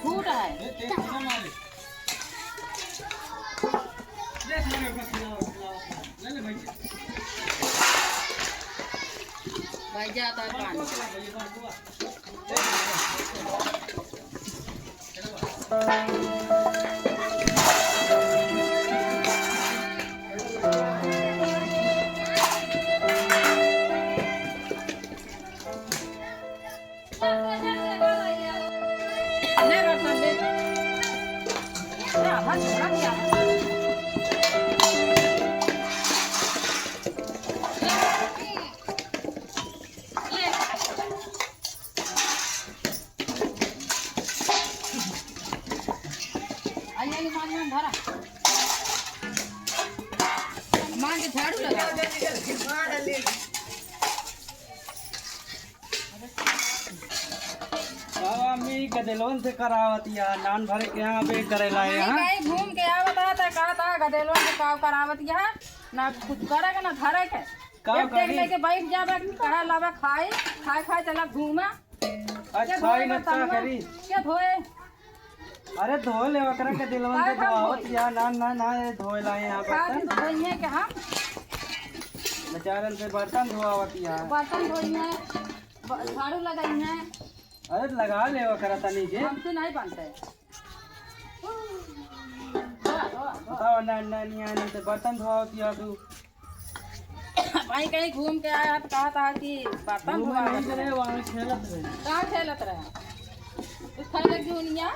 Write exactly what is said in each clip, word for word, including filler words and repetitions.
फूट है। भाई जाता है पानी। आइए, आइए, मांझ में भरा। मांझ झाड़ू लगा। अब हम ई गदेलवन से करावत या, नान भरे के यहाँ पे करे लाए, नहीं, हाँ? कहीं घूम के आवत है, तो कहत है, गदेलवन से काव करावत या, ना कुछ करे के, ना धरे के। का एक डेग करी? लेके बैठ जाबे, कड़ा लाबे, खाई, खाए, खाए चला घूमा। अच्छा, के धोए ई ना का बर्तन में? करी? के धोए? अरे धो ले ओकरा के दिलवन से काहे हम धोआवत धोई? या, ना, ना, ना, ये धोए लाए यहाँ खातिर बर्तन। धोइहे के हम। बेचारन से बर्तन धोआवत या। बर्तन धोइहे, ब-, झाड़ू लगाइहे। अरे लगा ले ओकरा तनी के। हमसे नहीं बनते। धोआ, धोआ, धोआ। बताओ, ना, ना, नहीं आने से बर्तन धोआवत या तू। भाई कहीं घूम के आया तो कहा था कि बर्तन घूम धोआ नहीं रहे, वहाँ खेलत रहे। कहाँ खेलत रहे? उठा ले जूनिया।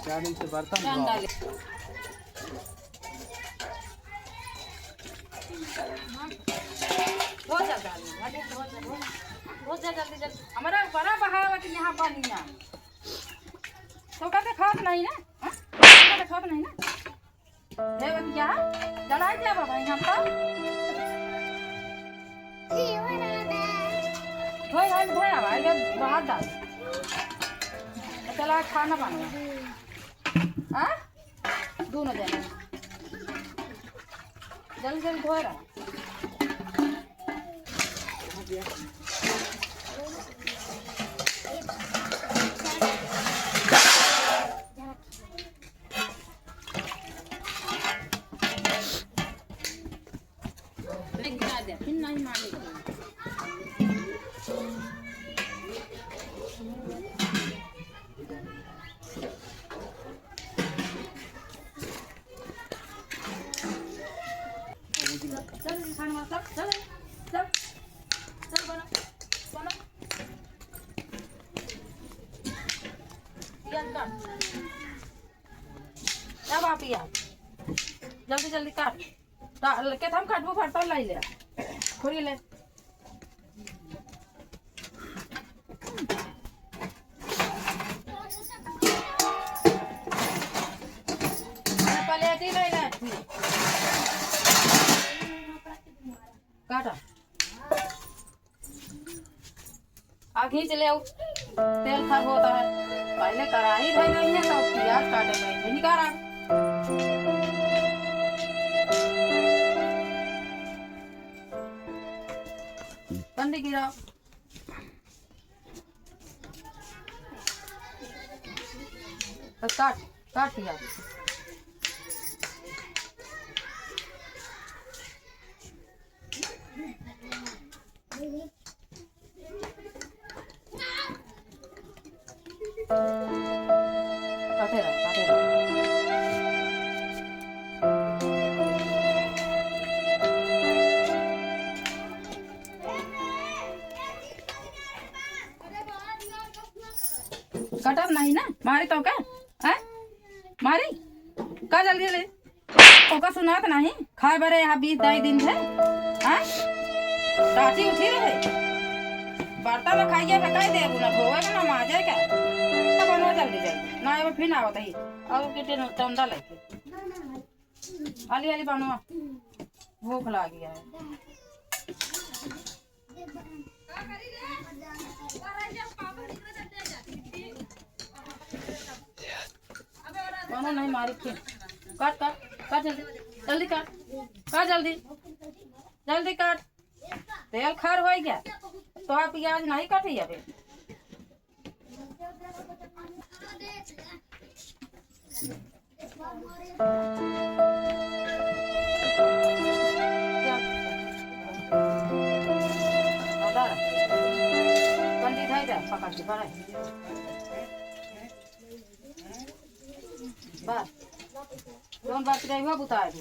क्या दिन से बर्तन धोआ? डाले। हो जा, डाले, डाले, हो जा, हो जा। हो जा, जल्दी, जल्दी। हमारा बड़ा बहावत यहाँ पानी ना। तो कहते खात नहीं ना? हाँ? तो कहते खात नहीं ना? हे बतिया, जलाई दिया बाबा, यहाँ पर। धोए, धोए, धोए, आवा, इधर बाहर डाल। चला, खाना बनावा। आ? दोनों जने। जल्दी, जल्दी धोए रहा। नहीं गिरा दे, फिर नहीं मारेगी। चल, खाना वाला, चल, चल, चल, चल, बना, बना। पियाज काट। अब आ पियाज। जल्दी, जल्दी काट। ता-, के हम काटबो, फटफट लाई ले। खोली ले। प्लेट ही ले ले। काटा। आ खींच ले, तेल खा होता है। पहले कढ़ाई धोई गई है, तो पियाज काटे गई है, निकारा। कंडी गिरा। तो काट, काट पियाज। काटे रहा, काटे रहा। कटत नहीं ना, मारी तो का? हैं? मारी? का जल्दी ले? ओका सुनात नाही, खाए बरे यहाँ बीस दाई दिन है, हाँ? टाटी उठी रहे, बर्तन में खाइए फेंकाई देबू ना, धोए के ना माजे के, तो बनवा जल्दी जल्दी, ना एगो फिर आवत ही, और के टेन-, टंडा लेके, हाली हाली बनवा, भूख लागी है। कौनो नहीं मारी के। काट, काट। काट जल्दी, जल्दी काट, काट जल्दी, जल्दी काट। तेल खर होइ गया, तो आप प्याज नहीं काटी अबे। पंडित है जा, पकड़ के बढ़े। बस, जौन बात रही हुआ, बुता दे।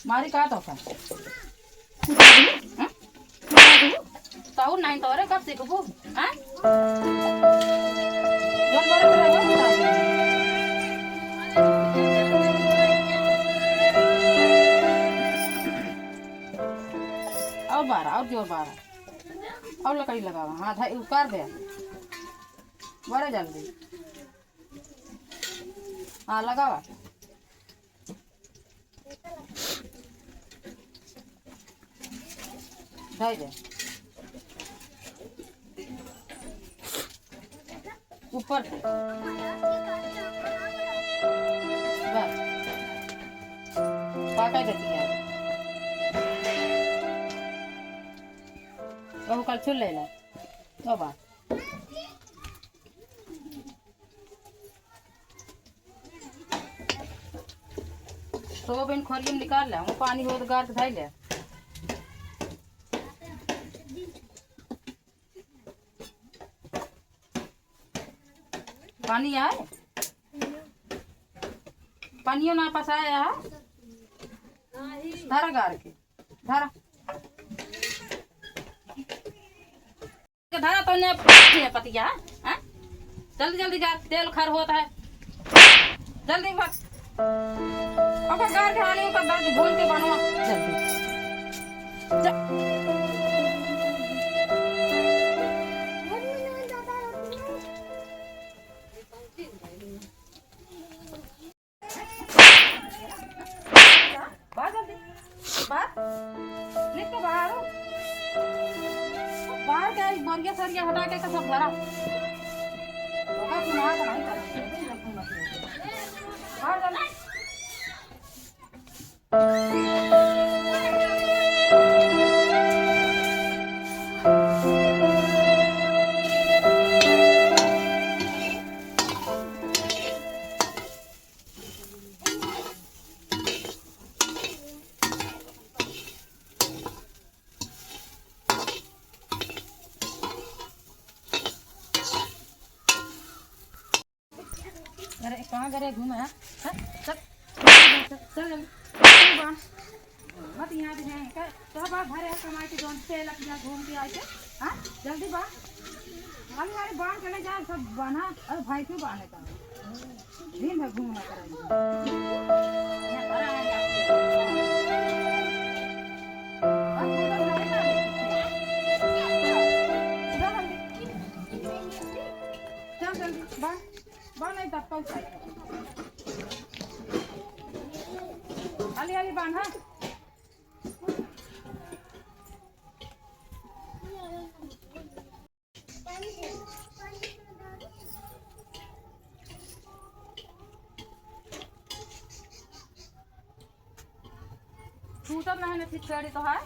मारी का तो का? हाँ? तू नहीं तो रे, कब सीखबू? हाँ? जौन बड़े बड़े हो, बुता दे। और बारह, और जोर बारह। और लकड़ी लगावा। हाँ, धाई उतार दे। बड़े जल्दी। हाँ, लगावा। धाई दे। ऊपर से। बस। पाका देती है। ओहू कलछुल ले ला। ओ बा। तो वो बिन खोरियम निकाल ले, वो पानी हो तो गार के धाई ले। पानी आए? पानियो ना पसाया है। धरा गार के। धरा। के धरा तो ने पतिया, हैं? जल्दी जल्दी जा, तेल खर होत है। जल्दी भाग। ओकर गार के हाली ओकर दांत भून के बनवा। जल्दी। जा। बाहर जल्दी। बाहर। निक के बाहर हो। बाहर के आई बोरिया सरिया हटा के सब भरा। ओका सुना के नहीं कर। बाहर जल्दी। अरे, कहाँ करे घूमे, हाँ? हाँ? चल, चल, चल, चल, जल्दी। चल, बांध। मत यहाँ भी है, का, तो बाप भरे है कमाई के, जौन से लग जा घूम के आए थे, हाँ? जल्दी बांध। खाली वाले बांध के ले जा, सब बांधा। अरे भाई, क्यों बांधे का? दिन भर घूमना पड़ेगा। यहाँ भरा है आपको। अब उधर नहीं ना। उधर हम चल जल्दी, बांध, बांध, नहीं तब कल से। हाली, हाली बांध, हाँ। छूटत नहीं, नहीं, फिर छेड़ी तो है।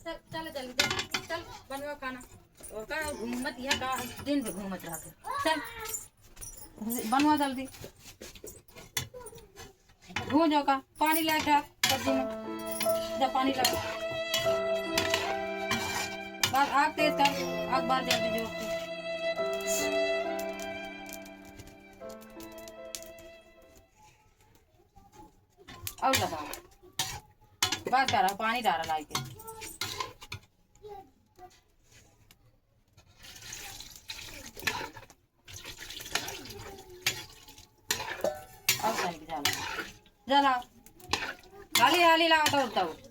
चल, चल जल्दी, चल बनवा खाना। और का घूमत यह का दिन भर घूमत रहत है। चल बनवा जल्दी। भूंज ओका, पानी लाके रख सब्जी में। जा पानी ला। बस आग तेज कर, आग बार जल्दी जोर से। और लगा। बस करा, पानी डाला लाइके। अब तनिक जला, जला। हाली हाली लावा तौर तौर।